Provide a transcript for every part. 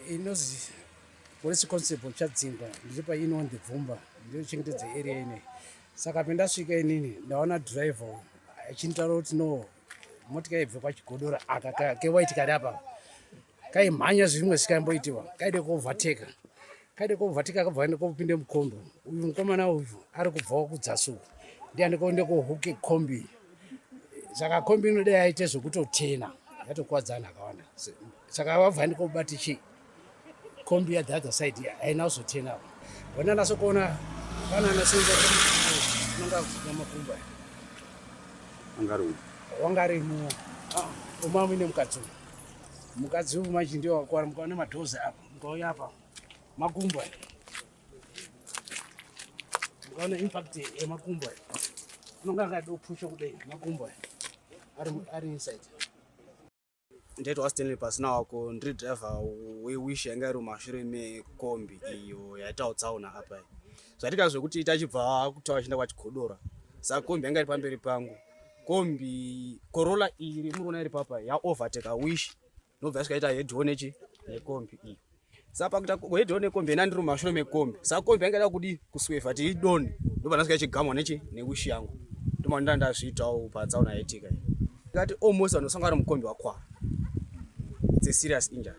Inozi police constable Chadzingwa, ndiri pain on the Bvumba, ndinochengetedza area ine. Saka pendasvika inini ndaona driver achinitaura kuti no, motika ibve kwaChigodora aka kewaiti kari apa kaimhanya zvimwe zvikamboitiwa, kaide kuovateka, kaide kuovateka, kabva kaende kopinde mukombi. Uyu mukomana uyu ari kubvawo kudzasi uku, ndiye andikoende kohuke kombi. Saka kombi inodai aite zvekutotena, yatokuvadza anhu akawanda. Saka vabva ndikobati chi kombi ya the other side haina kuzotena. Vona nasokuona pana anasenza anonga kufuka makumbo aya. Angari wanga ari mu uma muine mukadzi uyu, mukadzi uyu manje ndiye wakwara. Mukaona madhozi apa, mukauya apa, makumbo aya, mukaona impact yemakumbo aya, anonga akadopusha kudai, makumbo aya ari inside. Ndaitwa Stanley Pasina wako, ndiri driver weWish yanga iri mumashure mekombi iyo yaitawo tsaona apa. Zvaitika zvekuti tachibva kutaura chienda kwaChigodora, saka kombi yanga iri pamberi pangu, kombi Corolla iri muriona iri papa, yaovertake Wish, ndobva yasvika ita head on nechi nekombi iyi. Saka pakuita head on nekombi, ina ndiri mumashure mekombi, saka kombi yanga ida kudi kuswevha tiidoni, ndobva ndasvika ichigamwa nechi neWish yangu. Ndomanda ndazviitawo patsaona yaitika iyi. Ndikati almost vanosangana mukombi wakwara, it's a serious injury.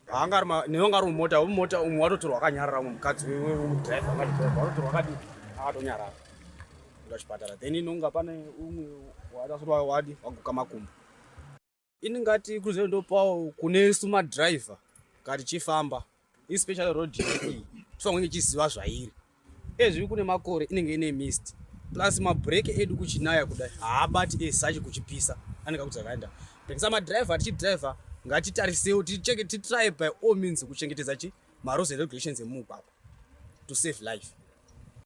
Nevanga ari mumota, mumota umwe watotorwa akanyarara, umwe mukadzi wemudriver akadriver watotorwa akadi akatonyarara kuenda chipatara. Then inonga pane umwe wadasorwa wadi waguka makumbo. Ini ngati kuze ndopawo kunesu madriver kati chifamba, especially road iyi, tofanira kunge ichiziva zvairi. Ezvi kune makore inenge ine mist, plus mabhureki edu kuchinaya kudai haabati esachi, kuchipisa anenge akuti zvakaenda. Sa madriver tichidriver ngatitarisewo, ticheke, titry by all means kuchengetedza chi marules and regulations emumugwagwa to save life.